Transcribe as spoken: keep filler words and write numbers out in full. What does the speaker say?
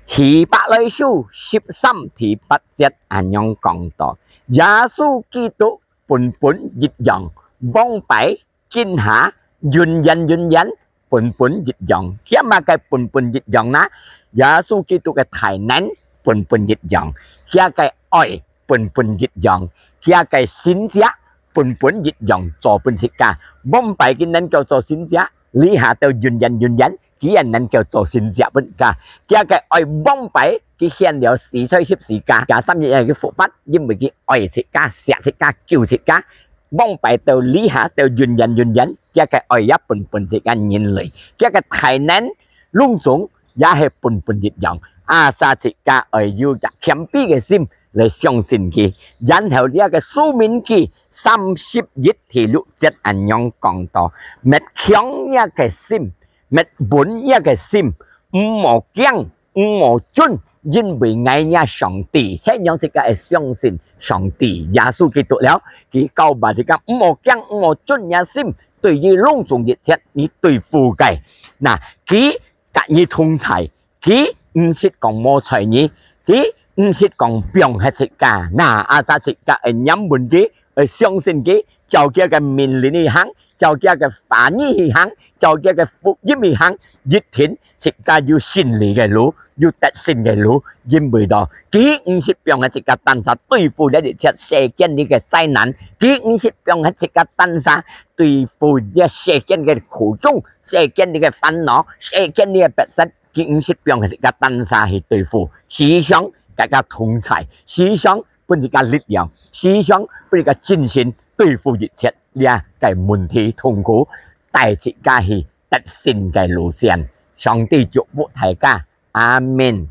希伯來書十三第八節恁樣講到：耶穌基督本本一樣，往擺、今下、永遠永遠，本本一樣。佢麼个本本一樣呢？耶穌基督个大能本本一樣，佢个愛本本一樣，佢个神蹟本本一樣做分自家。往擺佢能夠做神蹟，這下到永遠永遠，佢也能夠做神蹟分自家。佢个愛往擺，佢獻了死在十字架，加三日佢復活，因為佢愛自家、惜自家、救自家。往擺到這下到永遠永遠，佢个愛也本本自家人類，佢个大能攏總也係本本一樣。啊，所以自家愛有隻謙卑个心來相信佢，然後這个申命記三十一第六節恁樣講到：「搣強若个心，搣穩若个心，毋好驚，毋好顫，因為𠊎若上帝。」這樣自家愛相信上帝，耶穌基督了，佢教導自家毋好驚，毋好顫若心，對於攏總一切你對付个。那，佢佮你同在，佢毋識講無睬你，佢毋識講放忒自家。那，啊，所以自家愛仰望佢，愛相信佢，照佢个命令去行，照佢个話語去行，照佢个福音去行，一定自家有勝利个路，有得勝个路。因為到，佢毋識放忒自家單儕對付這一切世間裡个災難，佢毋識放忒自家單儕對付這世間个苦衷、世間裡个煩惱、世間裡个逼迫，佢毋識放忒自家單儕去對付。時常佮自家同在，時常分自家力量，時常分自家精神對付一切這个問題痛苦，帶自家去得勝个路線。上帝祝福大家，阿們。